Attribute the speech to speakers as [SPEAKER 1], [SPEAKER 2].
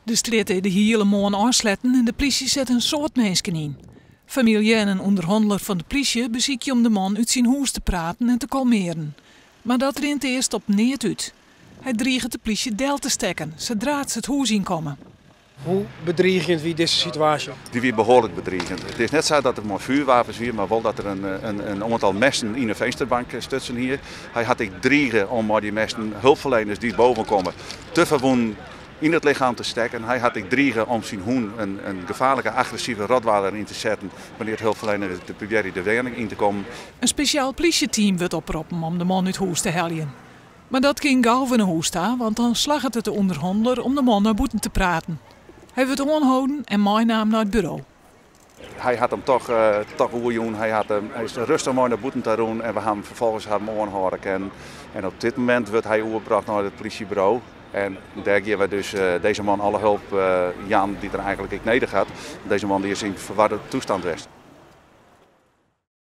[SPEAKER 1] De strjitte is de hiele moarn ôfsletten en de plysje set in soad minsken yn. Famylje en in ûnderhanneler fan de plysje besykje om de man út syn hûs te praten en te kalmearjen. Mar dat rint earst op neat út. Hy driget de plysje del te stekken sadra't se it hûs ynkomme.
[SPEAKER 2] Hoe bedriigjend wie dizze situaasje?
[SPEAKER 3] Dy wie behoarlik bedriigjend. It is net sa dat er mei fjoerwapens wie, mar wol dat er in oantal messen yn 'e finsterbank stutsen hie. Hy hat ek drige om mei dy messen hulpferleners dy't boven komme te ferwûnen yn it lichem te stekken. Hy hat ek drige om syn hûn, in gefaarlike agressive Rottweiler, yn te setten wannear't hulpferleners probearje de wenning yn te kommen.
[SPEAKER 1] In spesjaal plysjeteam wurdt oproppen om de man út hûs te heljen. Mar dat kin gau wer nei hûs ta, want dan slagget it de ûnderhanneler om de man nei bûten te praten. Hy wurdt oanholden en meinaam nei it buro.
[SPEAKER 3] Hy hat him toch, toch oerjûn. Hy, hat him, hy is rêstich mei nei bûten ta rûn en we hawwe him ferfolgens hawwe him oanhâlde kinnen. En op dit momint wurdt hy oerbrocht nei it plysjeburo. En dêr geane wy dus dizze man alle help jaan dy't er eigentlik ek nedich hat. Dizze man dy is yn ferwarde tastân west.